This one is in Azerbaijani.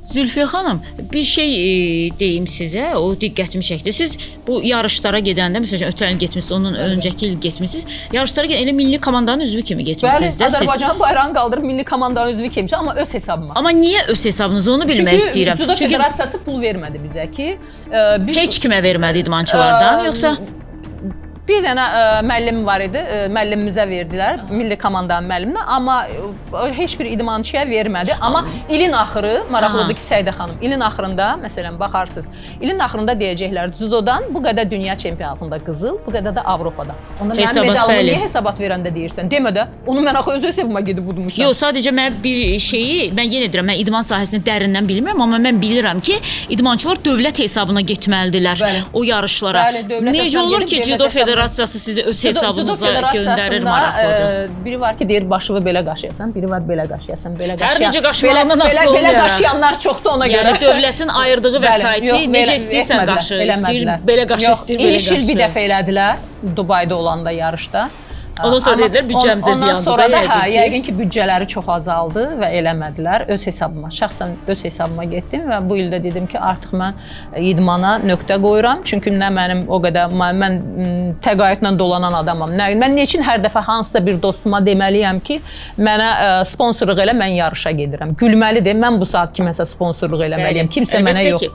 Zülfiyə xanım, bir şey deyim sizə, o diqqətimi çəkdi. Siz bu yarışlara gedəndə, məsəl üçün ötən il getmisiniz, ondan öncəki il getmisiniz. Yarışlara gedən elə milli komandanın üzvü kimi Bəli, getmisiniz də siz. Azərbaycanın bayrağını qaldırıb milli komandanın üzvü kimsə, amma öz hesabıma. Amma niyə öz hesabınızı onu bilmək Çünki istəyirəm. Judo Çünki Federasiyası pul vermədi bizə ki, biz heç kimə vermədi idmançılardan, yoxsa bir dənə müəllim var idi, müəllimimizə verdilər, milli komandanın müəlliminə, amma heç bir idmançıya vermədi. Amma ilin axırı, maraqlıdır ki, Səidə xanım, ilin axırında, məsələn, baxarsınız, ilin axırında deyəcəklər judodan bu qədər dünya çempionatında qızıl, bu qədər də Avropada. Onda mənim Hesabat, medalımı bəli. niyə hesabat verəndə deyirsən? Demə də, onu mən axı öz hesabıma gedib udmuşam. Yox, sadəcə mən bir şeyi, mən yenə deyirəm, mən idman sahəsini dərindən bilmirəm, amma mən bilirəm ki, idmançılar dövlət hesabına getməlidirlər o yarışlara. Bəli, dövlət Necə hesabına olur gedib, ki, dövlət Judo hesabına- Federasiyası sizi öz Judo hesabınıza göndərir Federasiyasında, maraqlıdır. Biri var ki, deyir başını belə qaşıyasan, biri var belə qaşıyasan, belə Hər qaşıyan. necə qaşımağından belə, asılı belə, belə olmayaraq. qaşıyanlar çoxdur ona görə. Yəni dövlətin ayırdığı Bəli, vəsaiti yox, necə belə istəyirsən etmədilər, qaşı, istəyir eləmədilər. belə qaşı, Yox, istəyir belə İniş il bir qaşı. dəfə elədilər Dubayda olanda yarışda. Ondan sonra Amma dedilər, büdcəmizə ondan ziyandır sonra da da hə, yəqin ki. yəqin ki büdcələri çox azaldı və eləmədilər. Öz hesabıma, şəxsən öz hesabıma getdim və bu ildə dedim ki, artıq mən idmana nöqtə qoyuram. Çünki nə mənim o qədər mən təqaüdlə dolanan adamam. Nə mən niçin hər dəfə hansısa bir dostuma deməliyəm ki, mənə sponsorluq elə, mən yarışa gedirəm. Gülməlidir. Mən bu saat kiməsə sponsorluq eləməliyəm. Kimsə mənə Əlbəttə yox. ki.